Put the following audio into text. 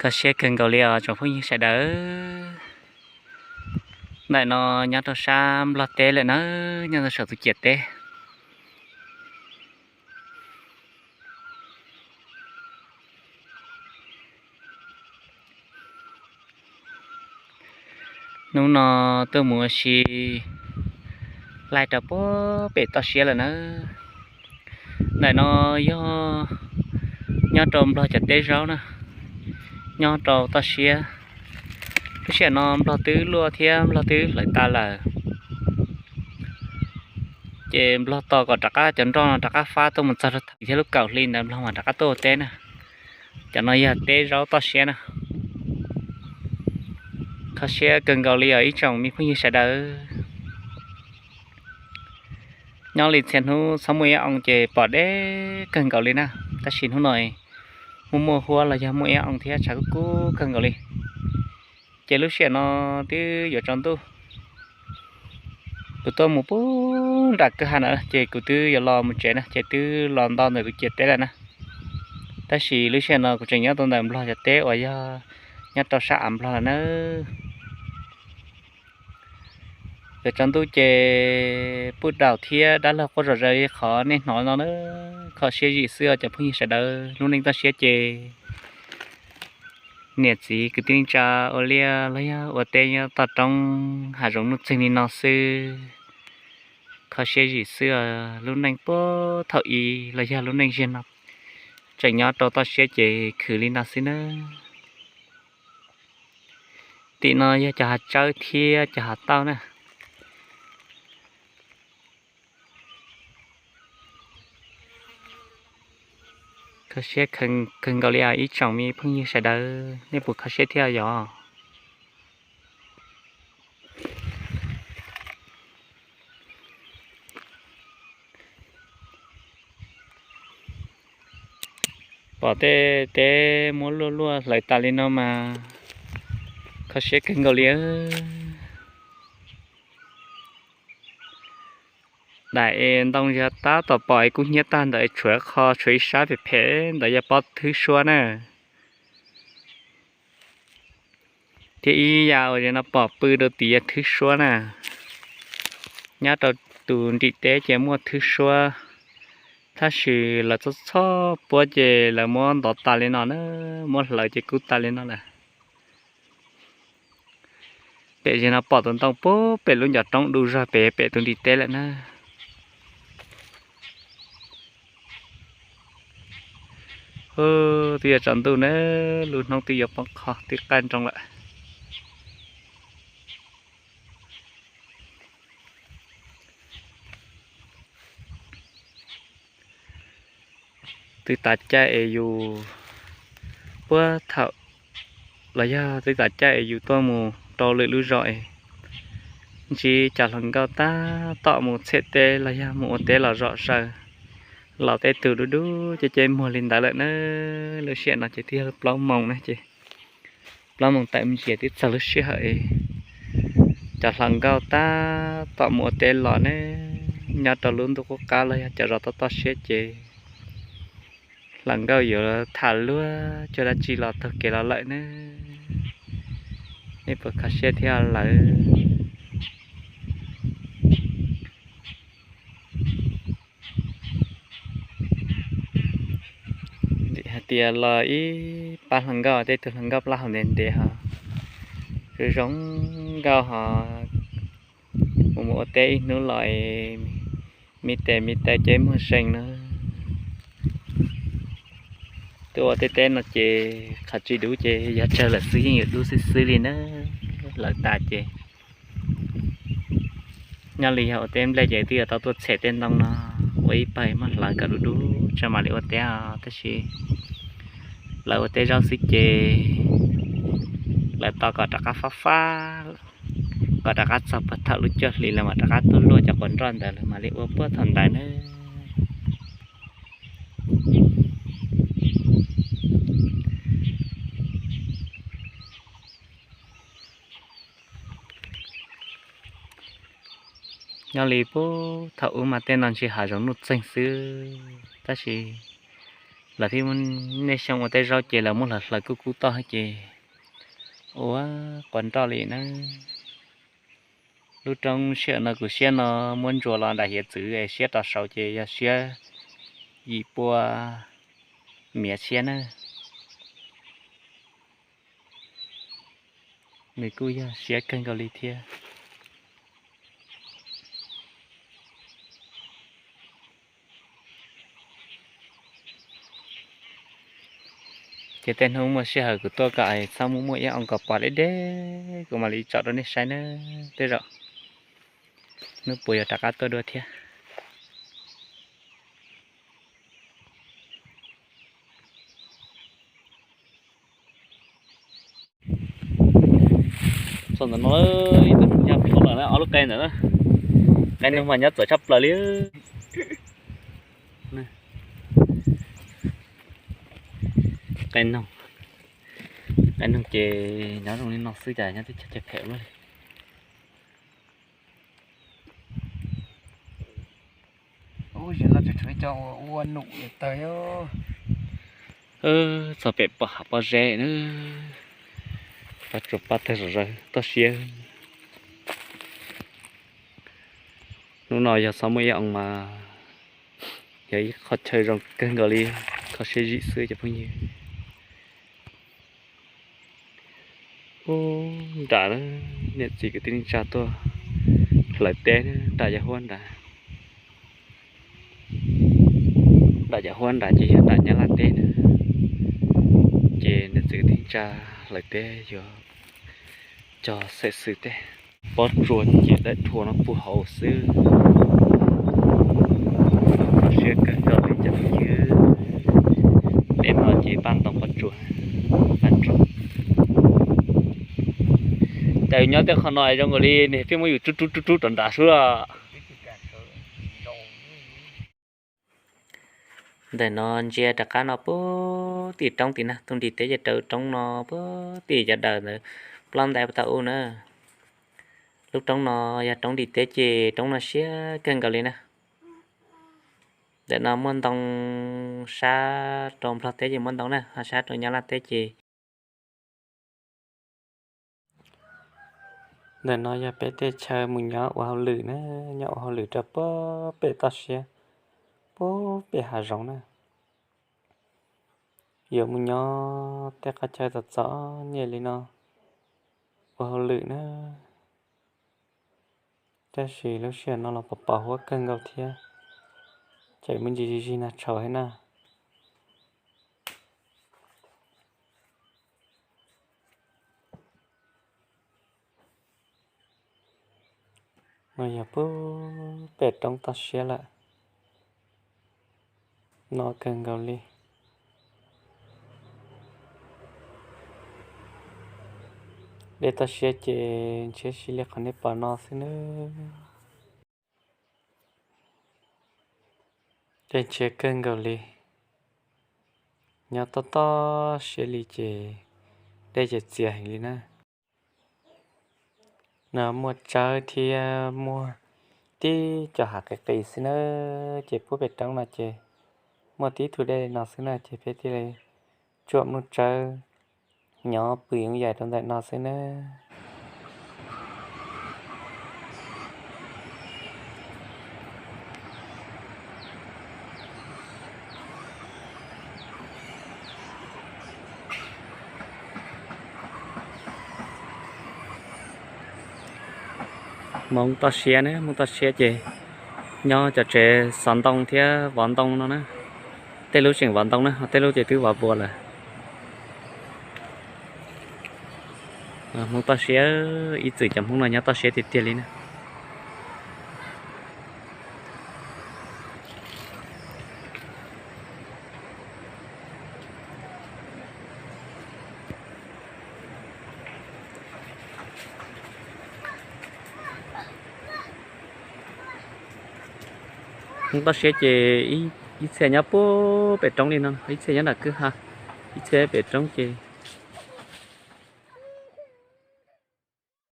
Kho siab kawg nkaus li os tsoom phooj ywg sawv daws. Ntawm no nyob rau sab Nplog teb lawm na, nyob rau saum tus ciam teb. Hnub no tuaj mus ua si laij rau puag pem toj siab lawm na. Ntawm no yog nyob rau Nplog cov teb zaub na, nyob rau toj siab. Lub sij hawm no Nplog twb luaj thiab Nplog twb hlawv tas lawm. Ces Nplog tos kom rov qab cov nroj no rov qab fab tuaj mus txog rau thawm thiab lub kaum hli ntawd Nplog mam rov qab tuaj ua teb na. Cov no yog teb zaub toj siab na. Kho siab kawg nkaus li os ib tsoom me phooj ywg sawv daws. Nyob li txhia hnub txhob muaj iab oo ces pom deb kawg nkaus li na. Tab sis hnub no muaj muaj huab los yog muaj iab oo thiab tshav kub kub kawg nkaus li. Ces lub sij hawm no twb yuav tsaus ntuj, kuv tuaj mus puag nram kwj ha na ces kuv twb yuav los mus tsev na ces twb los nto ntawm tus ciam teb lawm na. Tab sis lub sij hawm no kuv tseem nyob tau ntawm Nplog cov teb uas yog nyob rau sab av Nplog lawm na. Yuav tsaus ntuj ces puj daum thiab dab laug quaj zom zaws li qhov nej hnov no na. Kho siab zim xwb os cov phooj ywg sawv daws, lub neej toj siab ces niam txiv kwv tij neej tsa ua liaj los yog ua teb nyob toj roob hav zoov nuj txeeg li no xwb. Kho siab zim xwb os, lub neej puag thaum ub los yog lub neej ziag no tseem nyob rau toj siab ces khwv li no xwb na. Tim no yog cov hav tsawb thiab cov hav tauj na. Kho siab kawg nkaus li os ib tsoom me phooj ywg sawv daws, nej puas kho siab thiab yom? Pom tej teb muab luaj luaj hlawv tas li no mas kho siab kawg nkaus li. Daim es ntoo yog tab tom pom es kub hnyiab tag ntawd es tshuav qho tshuav ib sab phem phem ntawd yog pob thwb suab na. Thiab ib yam uas no pom pw rau tim yog thwb suab na. Nyob rau tus nrim teb ces muaj thwb suab, tab sis lawv txhob txhob puab ces lawv muab ntov tas li no na, muab hlawv ces kub tas li no lawm. Pem zem no pom tus ntoo puag pem lub ncov roob du zog pem pem tus nrim teb lawm na. Twb yuav tsaus ntuj na, lub hnub twb yuav poob qho twb qaij nroo lawm. Twb tav caij es yus puag thaum, los yog twb tav caij es yus tuaj mus rau lwm lub zos es ntsib cov hluas nkauj tab tom mus txhiam teb los yog mus ua teb los zom zaws, los tej tug dub dub ceb ceb muag li ntawd lawm na. Lub sij hawm no ces twb yog plaub moos na ces plaub moos tawm me ntsis twb txog lub sij hawm es cov hluas nkauj tab tom mus ua teb los ne. Nyob rau lub ntuj qub qab los yog cov zos toj toj siab ces hluas nkauj yuav tham luag cuag dab tsi los taug kev los lawm ne. Nej puas kho siab thiab lawm? Hais tias los ib pab hluas nkauj, tej tug hluas nkauj plaub hau ntev ntev ho zoo zoo nkauj ho mus mus ua teb ib hnub los es me tes me taw ceb muag zeeg na. Tuaj ua tej teb no ces qhov tsis dub ces yog tsawg lawm xwb yeej yuav dub xwb xwb li na. Hlawv tas ces nyob li yog ua teb nplej ces twb yuav tau tuaj txhem tej ntoo no ua ib pawg muab hlawv kom dub dub tso mam li ua teb os. Tab sis lawv ua teb zaub xwb ces lawv tos kom rov qab fab fab, kom rov qab txog puag thaum lub cuaj hlis lawv mam rov qab tuaj luaj cov quav nroj ntawd lawv mam li ua puag thaum ntawd na. Nyob li puag thaum ub mas tej no ntshe hav zoov nuj txeeg xwb, tab sis Lawv thiaj, nej xyoo ua tej zaub ces lawv muab hlawv hlawv kub kub toj ces ua quav nroj li na. Lub roob sij hawm no kuv siab no muab ntsuas los nram hiav txwv es siab rov saud ces yog siab yim pua miav siab na. Nws kuj yog siab kawg nkaus li thiab. Ces tej hnub muaj sij hawm kuv tuaj kom txhob muaj muaj ib oo kom pom deb deb, kuv mam li tsom rau nej saib na. Tej zaum hnub puas yuav rov qab tuaj dua thiab. Txog ntawm no, ib tug nyob pem lawm na, ob lub qe ntawm na. Qe noog mas nyob txawv tshaj plaws li. Qe noog, qe noog ces nyob zoo li no xwb cas nyob teb chaws phem ua luaj li. Ub, no tseem tshuav ib co ua num tawg. Txog pem pom hav pob zeb na, pab tsuas pab tawg zom zaws toj siab. Hnub no yog txhob muaj ib oo mas yog ib qho chaw zoo kawg nkaus li, kho siab zim xwb cov phooj ywg. Ub, nram niam txiv kwv tij neej tsa tuaj hlawv teb, nram yog huab nrad, nram yog huab nrad ces yog nram Nyab Laj teb na. Ces niam txiv kwv tij neej tsa hlawv teb yuav cog xem xwm teb. Pob tsuas ces daim rhuav no puag hauv xwb. Kho siab kawg nkaus li cov phooj ywg. Tej no ces paj ntoo pob tsuas, paj ntoo. Cas yus nyob tej qhov no zoo nkaus li nws pheej muab yus rub rub rub rub rau nrad xwb os. Ntawm no ntsia rov qab no puag tim roob tim na, tus nrim teb ces raws roob no puag tim cov daws ntawd plob ntais puag ta ub na. Lub roob no yog roob nrim teb ces roob no siab kawg nkaus li na. Ntawm no muaj ntoo sab rau Nplog teb ces muaj ntoo na, ho sab rau Nyab Laj teb ces. Ntawm no yog peb tej chaw mus nyob ua hauj lwm na, nyob ua hauj lwm rau puag pem toj siab, puag pem hav zoov na. Yuav mus nyob tej qhov chaw txom txom nyem li no ua hauj lwm na. Tab sis lub sij hawm no los pos pos huab kawg nkaus thiab, ces muaj ntsis zig zig nag tshauv thiab na. No yog puag pem roob toj siab lawm, no kawg nkaus li. Dej toj siab ces ntshiab si li qhov nej pom no xwb nawb. Dej ntshiab kawg nkaus li, nyob toj toj siab li ces dej ces txias heev li na. No muaj tsawb thiab muaj tib co hav qis qis xwb na, ces puag pem roob no ces muaj tib tug dej li no xwb na, ces peb thiaj li tsuam Nuj Tsawb nyob pw yoov yais rau ntawm no xwb na. Hmoob toj siab na, Hmoob toj siab ces nyob cov tsev xov ntoo thiab vov ntoo no na. Tej lub tseem vov ntoo na, ho tej lub ces twb vov npua lawm. Hmoob toj siab, ib txwm cov Hmoob no nyob toj siab tiag tiag li na. Hmoob toj siab ces ib txhia nyob puag pem roob li no, ib txhia nyob nram kwj ha, ib txhia pem roob ces